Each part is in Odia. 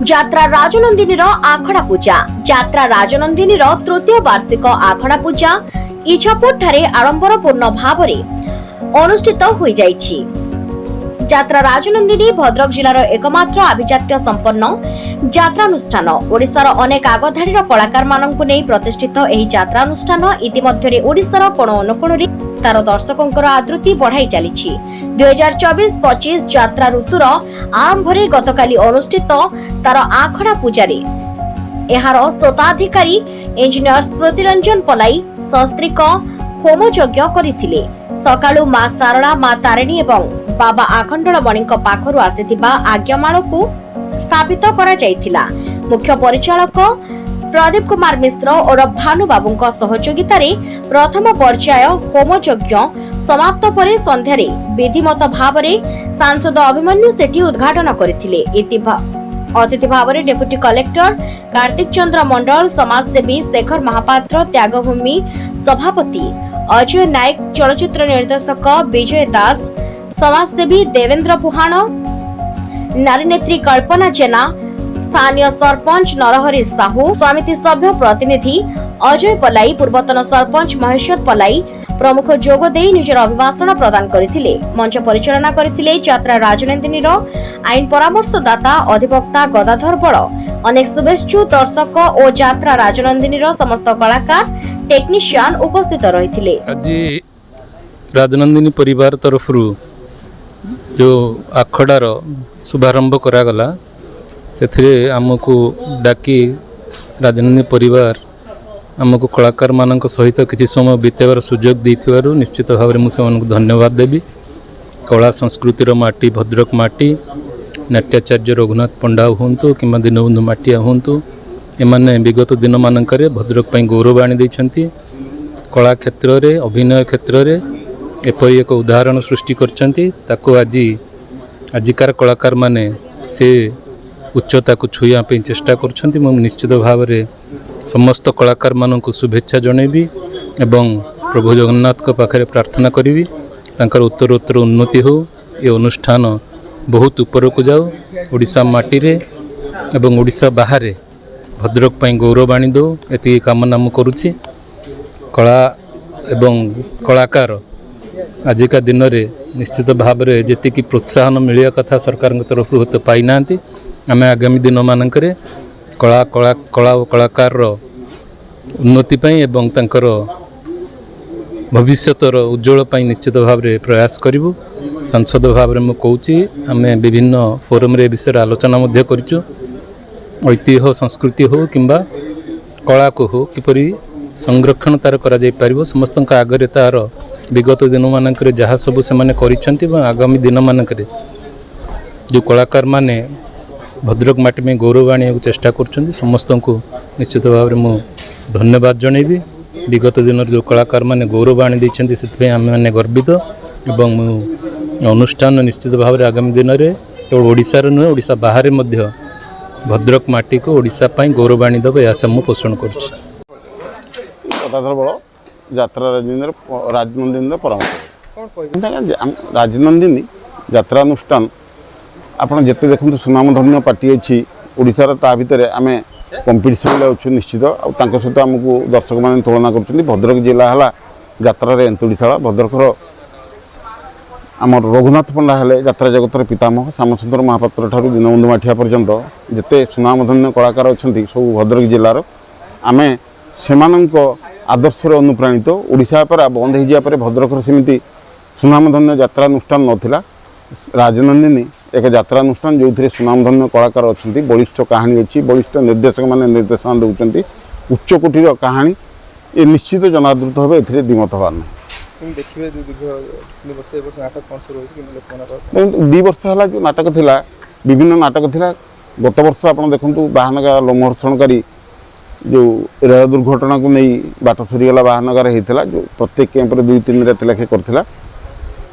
ଯାତ୍ରା ରାଜନନ୍ଦିନୀର ଆଖଡ଼ା ପୂଜା। ଯାତ୍ରା ରାଜନନ୍ଦିନୀର ତୃତୀୟ ବାର୍ଷିକ ଆଖଡ଼ା ପୂଜା ଇଛାପୁରଠାରେ ଆଡ଼ମ୍ବରପୂର୍ଣ୍ଣ ଭାବରେ ଅନୁଷ୍ଠିତ ହୋଇଯାଇଛି। ଯାତ୍ରା ରାଜନନ୍ଦିନୀ ଭଦ୍ରକ ଜିଲ୍ଲାର ଏକମାତ୍ର ଆଭିଜାତ୍ୟ ସମ୍ପନ୍ନ ଯାତ୍ରାନୁଷ୍ଠାନ। ଓଡ଼ିଶାର ଅନେକ ଆଗଧାଡ଼ିର କଳାକାରମାନଙ୍କୁ ନେଇ ପ୍ରତିଷ୍ଠିତ ଏହି ଯାତ୍ରାନୁଷ୍ଠାନ ଇତିମଧ୍ୟରେ ଓଡ଼ିଶାର କୋଣ ଅନୁକୋଣରେ ତାର ଦର୍ଶକଙ୍କର ଆଦୃତି ବଢ଼ାଇ ଚାଲିଛି। 2024-25 ଯାତ୍ରା ଋତୁର ଆରମ୍ଭରେ ଗତକାଲି ଅନୁଷ୍ଠିତ ତାର ଆଖଡ଼ା ପୂଜାରେ ଏହାର ସ୍ୱତ୍ୱାଧିକାରୀ ଇଞ୍ଜିନିୟର ସ୍ମୃତିରଞ୍ଜନ ପଲାଇ ସସ୍ତ୍ରୀକ ହୋମଯଜ୍ଞ କରିଥିଲେ। ସକାଳୁ ମା ଶାରଳା, ମା ତାରିଣୀ ଏବଂ ବାବା ଆଖଣ୍ଡଳମଣିଙ୍କ ପାଖରୁ ଆସିଥିବା ଆଜ୍ଞାମାଳକୁ ସ୍ଥାପିତ କରାଯାଇଥିଲା। ମୁଖ୍ୟ ପରିଚାଳକ ପ୍ରଦୀପ କୁମାର ମିଶ୍ର ଓ ଭାନୁ ବାବୁଙ୍କ ସହଯୋଗିତାରେ ପ୍ରଥମ ପର୍ଯ୍ୟାୟ ହୋମଯଜ୍ଞ ସମାପ୍ତ ପରେ ସନ୍ଧ୍ୟାରେ ବିଧିମତ ଭାବରେ ସାଂସଦ ଅଭିମନ୍ୟୁ ସେଠୀ ଉଦ୍ଘାଟନ କରିଥିଲେ। ଅତିଥି ଭାବରେ ଡେପୁଟି କଲେକ୍ଟର କାର୍ତ୍ତିକ ଚନ୍ଦ୍ର ମଣ୍ଡଳ, ସମାଜସେବୀ ଶେଖର ମହାପାତ୍ର, ତ୍ୟାଗଭୂମି ସଭାପତି ଅଜୟ ନାୟକ, ଚଳଚ୍ଚିତ୍ର ନିର୍ଦ୍ଦେଶକ ବିଜୟ ଦାସ, ସମାଜସେବୀ ଦେବେନ୍ଦ୍ର ପୁହାଣ, ନାରୀନେତ୍ରୀ କଳ୍ପନା ଜେନା, ସ୍ଥାନୀୟ ସରପଞ୍ଚ ନରହରି ସାହୁ, ସମିତି ସଭ୍ୟ ପ୍ରତିନିଧି ଅଜୟ ପଲାଇ, ପୂର୍ବତନ ସରପଞ୍ଚ ମହେଶ୍ୱର ପଲାଇ ପ୍ରମୁଖ ଯୋଗ ଦେଇ ନିଜର ଅଭିଭାଷଣ ପ୍ରଦାନ କରିଥିଲେ। ମଞ୍ଚ ପରିଚାଳନା କରିଥିଲେ ଯାତ୍ରା ରାଜନନ୍ଦିନୀର ଆଇନ ପରାମର୍ଶଦାତା ଅଧିବକ୍ତା ଗଦାଧର ବଳ। ଅନେକ ଶୁଭେଚ୍ଛୁ ଦର୍ଶକ ଓ ଯାତ୍ରା ରାଜନନ୍ଦିନୀର ସମସ୍ତ କଳାକାର, ଟେକ୍ନିସିଆନ ଉପସ୍ଥିତ ରହିଥିଲେ। ଆଜି ରାଜନନ୍ଦିନୀ ପରିବାର ତରଫରୁ ଯେଉଁ ଆଖଡ଼ାର ଶୁଭାରମ୍ଭ କରାଗଲା, ସେଥିରେ ଆମକୁ ଡାକି ରାଜନନ୍ଦିନୀ ପରିବାର ଆମକୁ କଳାକାରମାନଙ୍କ ସହିତ କିଛି ସମୟ ବିତେଇବାର ସୁଯୋଗ ଦେଇଥିବାରୁ ନିଶ୍ଚିତ ଭାବରେ ମୁଁ ସେମାନଙ୍କୁ ଧନ୍ୟବାଦ ଦେବି। କଳା ସଂସ୍କୃତିର ମାଟି ଭଦ୍ରକ ମାଟି। ନାଟ୍ୟାଚାର୍ଯ୍ୟ ରଘୁନାଥ ପଣ୍ଡା ହୁଅନ୍ତୁ କିମ୍ବା ଦୀନବନ୍ଧୁ ମାଟିଆ ହୁଅନ୍ତୁ, ଏମାନେ ବିଗତ ଦିନମାନଙ୍କରେ ଭଦ୍ରକ ପାଇଁ ଗୌରବ ଆଣି ଦେଇଛନ୍ତି। କଳା କ୍ଷେତ୍ରରେ, ଅଭିନୟ କ୍ଷେତ୍ରରେ ଏପରି ଏକ ଉଦାହରଣ ସୃଷ୍ଟି କରିଛନ୍ତି, ତାକୁ ଆଜିକାର କଳାକାରମାନେ ସେ ଉଚ୍ଚତାକୁ ଛୁଇଁବା ପାଇଁ ଚେଷ୍ଟା କରୁଛନ୍ତି। ମୁଁ ନିଶ୍ଚିତ ଭାବରେ ସମସ୍ତ କଳାକାରମାନଙ୍କୁ ଶୁଭେଚ୍ଛା ଜଣାଇବି ଏବଂ ପ୍ରଭୁ ଜଗନ୍ନାଥଙ୍କ ପାଖରେ ପ୍ରାର୍ଥନା କରିବି, ତାଙ୍କର ଉତ୍ତରୋତ୍ତର ଉନ୍ନତି ହେଉ, ଏ ଅନୁଷ୍ଠାନ ବହୁତ ଉପରକୁ ଯାଉ, ଓଡ଼ିଶା ମାଟିରେ ଏବଂ ଓଡ଼ିଶା ବାହାରେ ଭଦ୍ରକ ପାଇଁ ଗୌରବ ଆଣିଦେଉ, ଏତିକି କାମନା ମୁଁ କରୁଛି। କଳା ଏବଂ କଳାକାର ଆଜିକା ଦିନରେ ନିଶ୍ଚିତ ଭାବରେ ଯେତିକି ପ୍ରୋତ୍ସାହନ ମିଳିବା କଥା ସରକାରଙ୍କ ତରଫରୁ ହୁଏତ ପାଇନାହାନ୍ତି। ଆମେ ଆଗାମୀ ଦିନମାନଙ୍କରେ କଳା ଓ କଳାକାରର ଉନ୍ନତି ପାଇଁ ଏବଂ ତାଙ୍କର ଭବିଷ୍ୟତର ଉଜ୍ଜଳ ପାଇଁ ନିଶ୍ଚିତ ଭାବରେ ପ୍ରୟାସ କରିବୁ। ସାଂସଦ ଭାବରେ ମୁଁ କହୁଛି, ଆମେ ବିଭିନ୍ନ ଫୋରମ୍ରେ ଏ ବିଷୟରେ ଆଲୋଚନା ମଧ୍ୟ କରିଛୁ। ଐତିହ୍ୟ ସଂସ୍କୃତି ହେଉ କିମ୍ବା କଳାକୁ ହେଉ, କିପରି ସଂରକ୍ଷଣ ତା'ର କରାଯାଇପାରିବ, ସମସ୍ତଙ୍କ ଆଗରେ ତା'ର ବିଗତ ଦିନମାନଙ୍କରେ ଯାହା ସବୁ ସେମାନେ କରିଛନ୍ତି ଏବଂ ଆଗାମୀ ଦିନମାନଙ୍କରେ ଯେଉଁ କଳାକାରମାନେ ଭଦ୍ରକ ମାଟି ପାଇଁ ଗୌରବ ଆଣିବାକୁ ଚେଷ୍ଟା କରୁଛନ୍ତି, ସମସ୍ତଙ୍କୁ ନିଶ୍ଚିତ ଭାବରେ ମୁଁ ଧନ୍ୟବାଦ ଜଣାଇବି। ବିଗତ ଦିନରେ ଯେଉଁ କଳାକାରମାନେ ଗୌରବ ଆଣି ଦେଇଛନ୍ତି, ସେଥିପାଇଁ ଆମେମାନେ ଗର୍ବିତ ଏବଂ ମୁଁ ଅନୁଷ୍ଠାନ ନିଶ୍ଚିତ ଭାବରେ ଆଗାମୀ ଦିନରେ କେବଳ ଓଡ଼ିଶାର ନୁହେଁ, ଓଡ଼ିଶା ବାହାରେ ମଧ୍ୟ ଭଦ୍ରକ ମାଟିକୁ, ଓଡ଼ିଶା ପାଇଁ ଗୌରବ ଆଣିଦେବ, ଏ ଆଶା ମୁଁ ପୋଷଣ କରୁଛି। ଗଦାଧର ବଳ, ଯାତ୍ରା ରାଜନନ୍ଦିନୀର ପରାମର୍ଶ। ରାଜନନ୍ଦିନୀ ଯାତ୍ରା ଅନୁଷ୍ଠାନ ଆପଣ ଯେତେ ଦେଖନ୍ତୁ, ସୁନାମଧନ୍ୟ ପାର୍ଟି ଅଛି ଓଡ଼ିଶାର, ତା ଭିତରେ ଆମେ କମ୍ପିଟିସନ୍ରେ ଅଛୁ ନିଶ୍ଚିତ। ଆଉ ତାଙ୍କ ସହିତ ଆମକୁ ଦର୍ଶକମାନେ ତୁଳନା କରୁଛନ୍ତି। ଭଦ୍ରକ ଜିଲ୍ଲା ହେଲା ଯାତ୍ରାରେ ଏନ୍ତୁଡ଼ିଶାଳ। ଭଦ୍ରକର ଆମର ରଘୁନାଥ ପଣ୍ଡା ହେଲେ ଯାତ୍ରା ଜଗତର ପିତାମହ। ଶ୍ୟାମସୁନ୍ଦର ମହାପାତ୍ର ଠାରୁ ଦୀନବନ୍ଧୁ ମାଠିଆ ପର୍ଯ୍ୟନ୍ତ ଯେତେ ସୁନାମଧନ୍ୟ କଳାକାର ଅଛନ୍ତି, ସବୁ ଭଦ୍ରକ ଜିଲ୍ଲାର। ଆମେ ସେମାନଙ୍କ ଆଦର୍ଶରେ ଅନୁପ୍ରାଣିତ। ଓଡ଼ିଶା ଅପେରା ବନ୍ଦ ହେଇଯିବା ପରେ ଭଦ୍ରକର ସେମିତି ସୁନାମଧନ୍ୟ ଯାତ୍ରା ଅନୁଷ୍ଠାନ ନଥିଲା। ରାଜନନ୍ଦିନୀ ଏକ ଯାତ୍ରା ଅନୁଷ୍ଠାନ, ଯେଉଁଥିରେ ସୁନାମଧନ୍ୟ କଳାକାର ଅଛନ୍ତି, ବଳିଷ୍ଠ କାହାଣୀ ଅଛି, ବଳିଷ୍ଠ ନିର୍ଦ୍ଦେଶକମାନେ ନିର୍ଦ୍ଦେଶନା ଦେଉଛନ୍ତି, ଉଚ୍ଚକୋଟୀର କାହାଣୀ। ଏ ନିଶ୍ଚିତ ଜନାଦୃତ ହେବ, ଏଥିରେ ଦ୍ୱିମତ ହେବାର ନାହିଁ। କେମିତି ଦେଖିବେ ଯୋଉ ଦୀର୍ଘ 3 ବର୍ଷ, ଏ ବର୍ଷ ନାଟକ କ'ଣ ସବୁ ରହିଛି, କେମିତି ଲୋକମାନଙ୍କ ଦେଖନ୍ତୁ, 2 ବର୍ଷ ହେଲା ଯେଉଁ ନାଟକ ଥିଲା, ବିଭିନ୍ନ ନାଟକ ଥିଲା। ଗତ ବର୍ଷ ଆପଣ ଦେଖନ୍ତୁ, ବାହାନଗା ଲୋମହର୍ଷଣକାରୀ ଯେଉଁ ରେଳ ଦୁର୍ଘଟଣାକୁ ନେଇ ବାଟ ସରିଗଲା ବାହାନଗାରେ ହେଇଥିଲା, ଯେଉଁ ପ୍ରତ୍ୟେକ କ୍ୟାମ୍ପରେ 2-3 ରାତି ଲେଖେ କରିଥିଲା।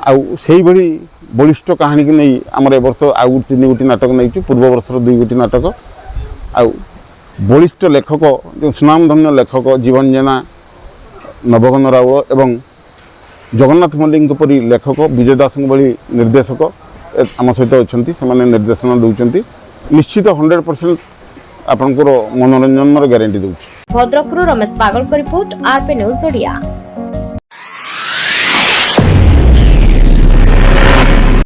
ଆଉ ସେଇଭଳି ବଳିଷ୍ଠ କାହାଣୀକୁ ନେଇ ଆମର ଏ ବର୍ଷ ଆଉ 3 ଗୋଟି ନାଟକ ନେଇଛୁ, ପୂର୍ବ ବର୍ଷର 2 ଗୋଟି ନାଟକ। ଆଉ ବଳିଷ୍ଠ ଲେଖକ, ଯେଉଁ ସୁନାମଧନ୍ୟ ଲେଖକ ଜୀବନ ଜେନା, ନବଘନ ରାଉଳ ଏବଂ ଜଗନ୍ନାଥ ମଲ୍ଲିକଙ୍କ ପରି ଲେଖକ, ବିଜୟ ଦାସଙ୍କ ଭଳି ନିର୍ଦ୍ଦେଶକ ଆମ ସହିତ ଅଛନ୍ତି। ସେମାନେ ନିର୍ଦ୍ଦେଶନା ଦେଉଛନ୍ତି। ନିଶ୍ଚିତ 100% ଆପଣଙ୍କର ମନୋରଞ୍ଜନର ଗ୍ୟାରେଣ୍ଟି ଦେଉଛି। ଭଦ୍ରକରୁ ରମେଶ ପାଗଳଙ୍କ ରିପୋର୍ଟ, ଆରପି ନ୍ୟୁଜ୍ ଓଡ଼ିଆ।